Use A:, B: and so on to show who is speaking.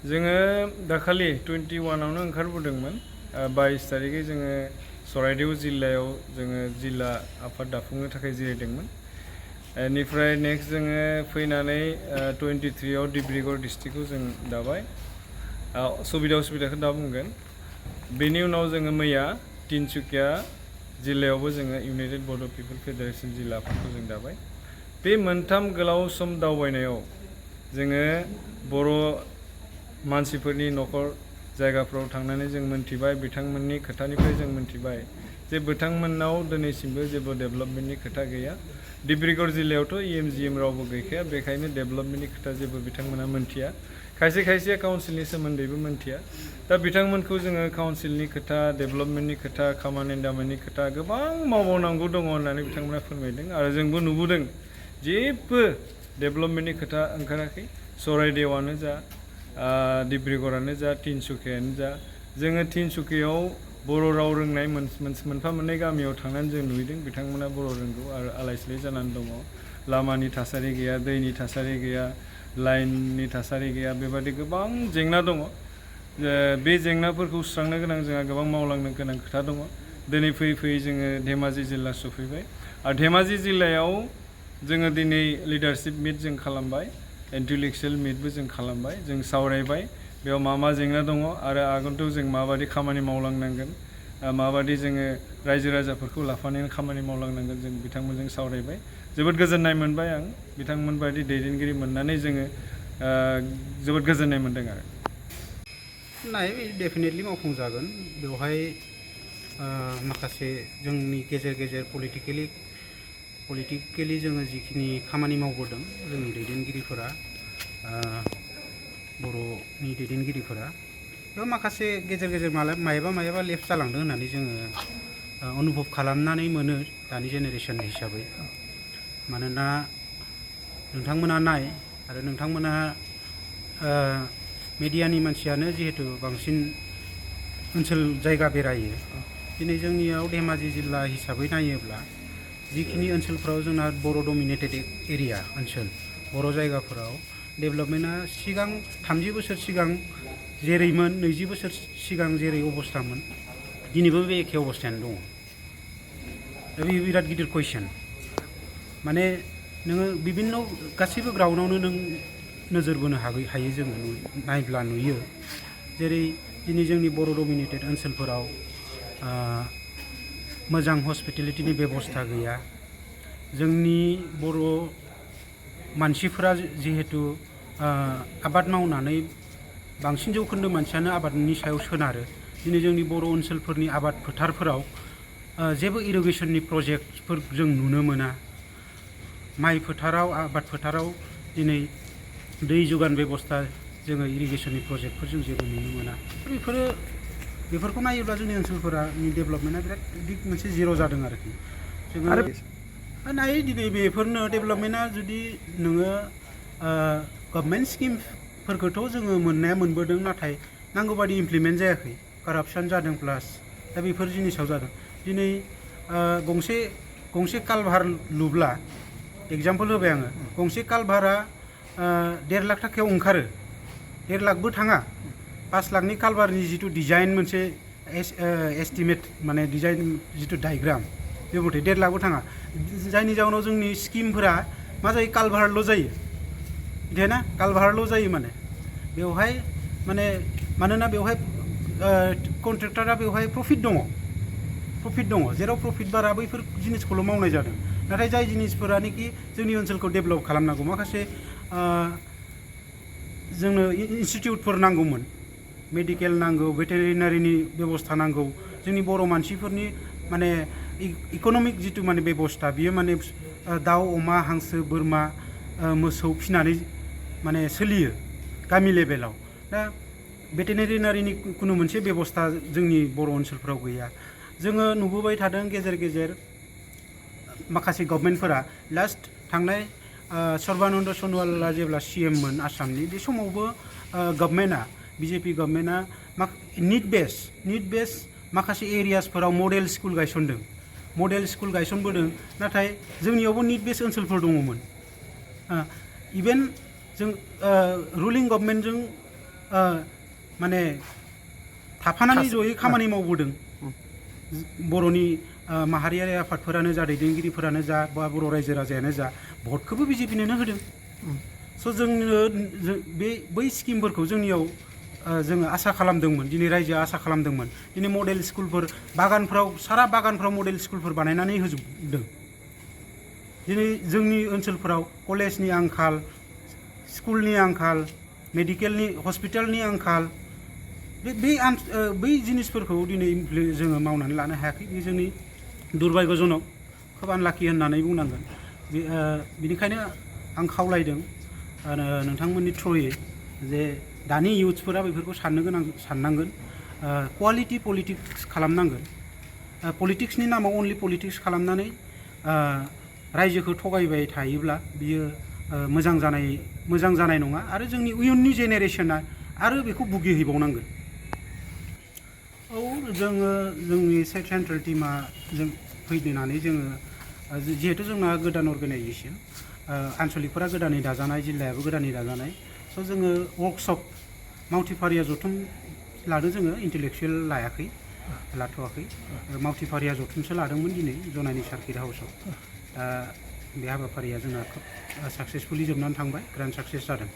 A: जोङो दाखालि 21आवनो ओंखारबोदोंमोन 22 तारिखै जोङो सराइदेव जिल्लायाव जोङो जिल्ला आफाद दाफुंनो थाखाय जिरायदोंमोन। बेनिफ्राय नेक्स्ट जोङो फैनानै 23आव डिब्रुगड़ डिस्ट्रिक्टखौ जों दाबाय। सुबिदाखौ दा बुंगोन। बेनि उनाव जोङो मैया तिनसुकिया जिल्लायावबो जोङो इउनाइटेड बड' पिपल फेडारेशन जिल्ला आफादखौ जों दाबाय। बे मोनथाम गोलाव सम दावबायनायाव जोङो बर' मानसिफोरनि न'खर जायगाफ्राव थांनानै जों मोनथिबाय, बिथांमोननि खोथानिफ्राय जों मोनथिबाय जे बिथांमोननाव दिनैसिमबो जेबो डेभेलपमेन्टनि खोथा गैया। डिब्रुगड़ जिल्लायावथ' EMGM रावबो गैखाया, बेखायनो डेभेलपमेन्टनि खोथा जेबो बिथांमोना मोनथिया। खायसे काउन्सिलनि सोमोन्दैबो मोनथिया। दा बिथांमोनखौ जोङो काउन्सिलनि खोथा, डेभेलपमेन्टनि खोथा, खामानि दामानि खोथा गोबां मावबावनांगौ दङ होननानै बिथांमोना फोरमायदों आरो जोंबो नुबोदों जेबो डेभेलपमेन्टनि खोथा ओंखाराखै। सराइदेवआनो जा, डिब्रुगड़आनो जा, तिनसुकियानो जा, जोङो तिनसुकियाव बर' राव रोंनाय मोनफा मोननै गामियाव थांनानै जों नुहैदों बिथांमोना बर' रोंगौ आरो आलाय सिलाय जानानै दङ। लामानि थासारि गैया, दैनि थासारि गैया, लाइननि थासारि गैया, बेबादि गोबां जेंना दङ। बे जेंनाफोरखौ सुस्रांनो गोनां जोंहा गोबां मावलांनो गोनां खोथा दङ। दिनै फैयै जोङो धेमाजि जिल्ला सफैबाय आरो धेमाजि जिल्लायाव जोङो दिनै लिडारशिप मिट जों खालामबाय, इन्टेलेक्सुयेल मिटबो जों खालामबाय, जों सावरायबाय बेयाव मा जेंना दङ आरो आगोलथ' जों माबादि खामानि मावलांनांगोन, माबादि जोङो रायजो राजाफोरखौ लाफानानै खामानि मावलांनांगोन जों बिथांमोनजों सावरायबाय। जोबोद गोजोननाय मोनबाय आं बिथांमोन बायदि दैदेनगिरि मोननानै जोङो जोबोद गोजोननाय मोनदों आरो।
B: डेफिनेटलि मावफुंजागोन। बेवहाय माखासे जोंनि गेजेर पलिटिकेलि जोङो जिखिनि खामानि मावबोदों जोंनि दैदेनगिरिफोरा, बर'नि दैदेनगिरिफोरा, बेयाव माखासे गेजेर मायाबा लेफ्ट जालांदों होननानै जोङो अनुभब खालामनानै मोनो दानि जेनेरेशन हिसाबै। मानोना नोंथांमोना नाय आरो नोंथांमोना मिडियानि मानसियानो जिहेतु बांसिन ओनसोल जायगा बेरायो। दिनै जोंनियाव धेमाजि जिल्ला हिसाबै नायोब्ला जिखिनि ओनसोलफ्राव जोंना बर' डमिनेटेड एरिया ओनसोल, बर' जायगाफोराव डेभेलपमेन्टआ सिगां 30 बोसोर सिगां जेरैमोन, 20 बोसोर सिगां जेरै अबस्थामोन, दिनैबो बे एखे अबस्थायानो दङ। दा बे बिराद गिदिर कुइसन। माने नोङो बिभिन्न गासैबो ग्राउन्डआवनो नों नोजोर बोनो हायो, जोङो नायब्ला नुयो। जेरै दिनै जोंनि बर' डमिनेटेड ओनसोलफोराव मोजां हस्पिटेलिटिनि बेबस्था गैया। जोंनि बर' मानसिफोरा जिहेतु आबाद मावनानै बांसिन जौखोन्दो मानसियानो आबादनि सायाव सोनारो। दिनै जोंनि बर' ओनसोलफोरनि आबाद फोथारफोराव जेबो इरिगेसननि प्रजेक्टफोर जों नुनो मोना। माइ फोथाराव, आबाद फोथाराव दिनै दै जगान बेबस्था, जोङो इरिगेसननि प्रजेक्टफोर जों जेबो नुनो मोना। बेफोरखौ नायोब्ला जोंनि ओनसोलफोरनि डेभेलपमेन्टआ बिराद बिग मोनसे जिर' जादों आरोखि। जोङो नायो दिनै बेफोरनो डेभेलपमेन्टआ जुदि नोङो गभर्नमेन्ट स्किमफोरखौथ' जोङो मोनबोदों, नाथाय नांगौ बादि इमप्लिमेन्ट जायाखै। कारापसन जादों प्लास। दा बेफोर जिनिसाव जादों। दिनै गंसे कालभार लुब्ला, एग्जाम्पल होबाय आङो, गंसे कालभारा 1.5 लाख थाखायाव ओंखारो, 1.5 लाखबो थाङा। 5 लाखनि कालभारनि जिथु डिजाइन मोनसे एस्टिमेट, माने डिजाइन जिथु डायग्राम, बे मथे 1.5 लाखबो थाङा। जायनि जाउनाव जोंनि स्किमफोरा मा जायो, कालभारल' जायो। बिदिना कालभारल' जायो। माने बेवहाय मानोना बेवहाय कन्ट्रेक्टरा बेवहाय प्रफिट दङ। जेराव प्रफिट बारा बैफोर जिनिसखौल' मावनाय जादों। नाथाय जाय जिनिसफोरानोखि जोंनि ओनसोलखौ डेभेलप खालामनांगौ, माखासे जोंनो इनस्टिटिउटफोर नांगौमोन, मेडिकेल नांगौ, भेटेरिनारिनि बेबस्था नांगौ। जोंनि बर' मानसिफोरनि माने इक'नमिक जिथु माने बेबस्था, बियो माने दाउ, अमा, हांसो, बोरमा, मोसौ फिनानै माने सोलियो गामि लेभेलाव। दा भेटेरिनारिनि खुनु मोनसे बेबस्था जोंनि बर' ओनसोलफोराव गैया। जोङो नुबोबाय थादों गेजेर माखासे गभर्नमेन्टफोरा, लास्ट थांनाय सर्बानन्द सन'वाला जेब्ला CM मोन आसामनि, बे समावबो गभर्नमेन्टआ, BJP गभर्नमेन्टआ निड बेस माखासे एरियासफोराव मडेल स्कुल गायसनबोदों। नाथाय जोंनियावबो निड बेस ओनसोलफोर दङमोन। इभेन जों रुलिं गभर्नमेन्टजों माने थाफानानै जयै खामानि मावबोदों बर'नि माहारियारि आफादफोरानो जा दैदेनगिरिफोरानो जा बा बर' रायजो राजायानो जा भटखौबो बिजेपिनोनो होदों स' जोङो बै स्किमफोरखौ जोंनियाव जोङो आसा खालामदोंमोन दिनै रायजोआ आसा खालामदोंमोन दिनै मडेल स्कुलफोर बागानफ्राव सारा बागानफ्राव मडेल स्कुलफोर बानायनानै होजोबदों दिनै जोंनि ओनसोलफोराव कलेजनि आंखाल स्कुलनि आंखाल मेडिकेलनि हस्पिटालनि आंखाल बै जिनिसफोरखौ दिनै जोङो मावनानै लानो हायाखै बे जोंनि दुर्भाग्यजनक खोब आनलाकि होननानै बुंनांगोन बेनिखायनो आं खावलायदों नोंथांमोननि थ्रुयै जे दानि इयुथ्सफोरा बेफोरखौ साननांगोन क्वालिटि पलिटिक्स खालामनांगोन पलिटिक्सनि नामाव अनलि पलिटिक्स खालामनानै रायजोखौ थगायबाय थायोब्ला बियो मोजां जानाय नङा आरो जोंनि इयुननि जेनेरेसना आरो बेखौ भुगिहैबावनांगोन औ जोङो जोंनि सेन्ट्रेल टिमा जों फैनानै जोङो जिहेतु जोंना गोदान अर्गानाइजेसन आनसलिकफोरा गोदानै दाजानाय जिल्लायाबो गोदानै दाजानाय स' जोङो वर्कशप मावथिफारिया जथुम लादों जोङो इन्टेलेक्सुयेल लाथ'वाखै मावथिफारिया जथुमसो लादोंमोन दिनै जनायनि सार्किट हाउसआव बे हाबाफारिया जोंना खोब साक्सेसफुलि जोबनानै थांबाय ग्रान्ड साक्सेस जादों